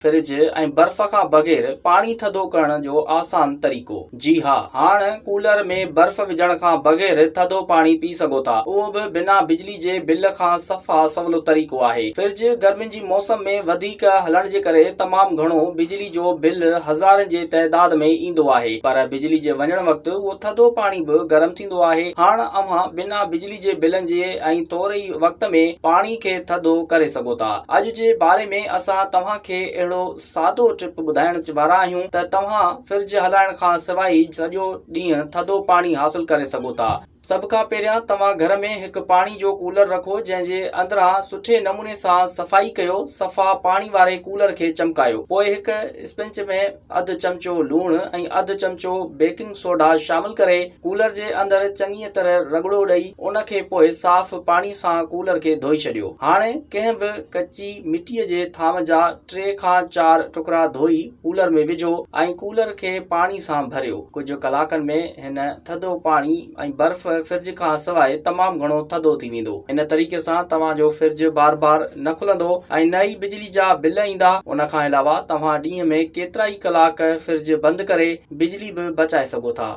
Fridge ۽ برف کان بغير پاڻي ٿڌو ڪرڻ جو آسان طريقو. جي ها هاڻ ڪولر ۾ برف وجهڻ کان بغير ٿڌو پاڻي پي سگهو ٿا اهو به بنا بجلي جي بل کان صفا سولو طريقو آهي. فرج گرمين جي موسم ۾ وڌيڪ هلڻ جي ڪري تمام گهڻو بجلي جو بل هزارن جي تعداد ۾ ايندو آهي پر بجلي جي وڃڻ وقت اهو ٿڌو پاڻي به گرم ٿيندو آهي. هاڻ اوهان بنا بجلي جي بلن جي ۽ ٿوري ئي وقت ۾ پاڻي کي ٿڌو ڪري سگهو ٿا. اڄ جي باري ۾ اسان توهان کي اهڙو سادو ٽپ ٻڌائڻ وارا آهيون ته توهان فرج هلائڻ کان سواء ئي سڄو ڏينهن ٿڌو پاڻي حاصل ڪري سگهو ٿا. سڀ کان پهريان توهان گهر ۾ هڪ پاڻي جو ڪولر رکو جنهن جي اندران سٺي نموني سان صفائي ڪيو صفا پاڻي واري ڪولر کي چمڪايو پوء هڪ اسپنچ ۾ اڌ چمچو لوڻ ۽ اڌ چمچو بيڪنگ سوڍا شامل ڪري ڪولر جي اندر چڱيء طرح رڳڙو ڏئي ان کي پوء صاف پاڻي سان ڪولر کي ڌوئي ڇڏيو. هاڻي ڪنهن به ڪچي مٽيء جي ٿانو جا ٽي کان چار ٽڪرا ڌوئي ڪولر ۾ وجهو ۽ ڪولر کي پاڻي سان ڀريو. ڪجهه ڪلاڪن ۾ هن ٿڌو پاڻي ۽ برف فرج کان سواء تمام گهڻو ٿڌو ٿي ويندو. هن طريقي سان توهان جو فرج بار بار نه کلندو ۽ نه ئي بجلي جا بل ايندا. ان کان علاوه توهان ڏينهن ۾ ڪيترائي ڪلاڪ فرج بند ڪري بجلي به بچائي سگهو ٿا.